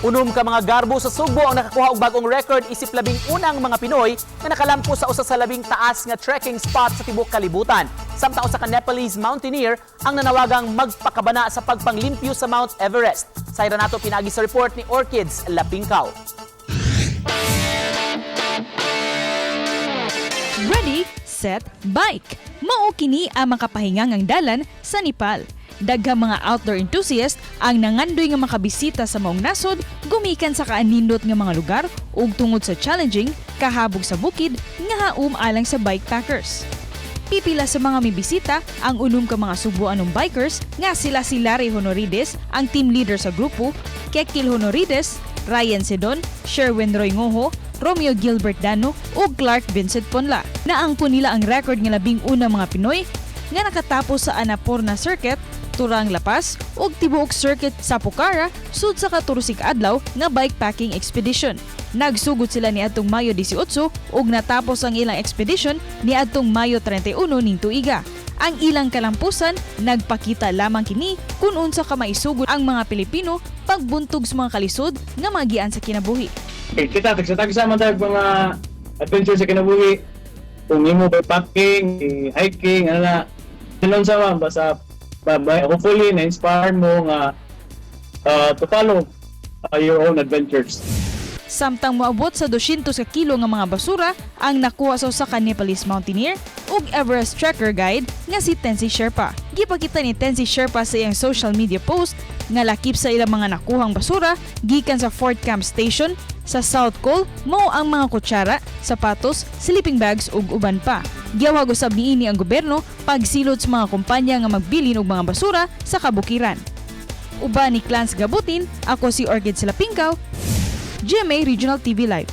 Unom ka mga garbo sa Sugbo ang nakakuha og bagong record isip 11 mga Pinoy nga nakalampo sa usa sa labing taas nga trekking spot sa tibuok kalibutan. Samtang usa ka Nepalese mountaineer ang nanawagang magpakabana sa pagpanglimpyo sa Mount Everest. Sayra nato pinaagi sa report ni Orchids Lapingkaw. Ready, set, bike! Mao kini ang makapahingang dalan sa Nepal. Daghang mga outdoor enthusiast ang nangandoy nga makabisita sa maong nasod gumikan sa kaanindot nga mga lugar ug tungod sa challenging kahabog sa bukid nga haom alang sa bikepackers. Pipila sa mga mibisita ang unom ka mga Sugboanong bikers nga sila si Larry Honorides, ang team leader sa grupo, Kekil Honorides, Ryan Sedon, Sherwin Roy Ngoho, Romeo Gilbert Dano ug Clark Vincent Ponla. Naangko nila ang record nga 11 mga Pinoy nga nakatapos sa Annapurna Circuit, Thorong La Pass ug tibuok circuit sa Pokhara sud sa 14 ka adlaw nga bikepacking expedition. Nagsugod sila niadtong Mayo 18 ug natapos ang ilang expedition niadtong Mayo 31 ning tuiga. Ang ilang kalampusan, nagpakita lamang kini kung unsa ka maisugod ang mga Pilipino pagbuntog sa mga kalisod nga magian sa kinabuhi. Okay, kita tagsa-tagsa man tayo mga adventure sa kinabuhi. Kung imo bikepacking, eh, hiking, ano na. Sinon sa man, basta hopefully na-inspire mo nga to follow your own adventures. Samtang moabot sa 200 ka kilo nga mga basura ang nakuha sa usa ka Nepalese mountaineer ug Everest trekker guide nga si Tensi Sherpa. Gipakita ni Tensi Sherpa sa iyang social media post nga lakip sa ilang mga nakuhang basura gikan sa Fort Camp Station sa South Col mao ang mga kutsara, sapatos, sleeping bags ug uban pa. Giawhag usab niini ang gobyerno pagsilot sa mga kumpanya nga magbilin og mga basura sa kabukiran. Uban ni Clans Gabutin, ako si Orchid Silapingkaw, GMA Regional TV Live.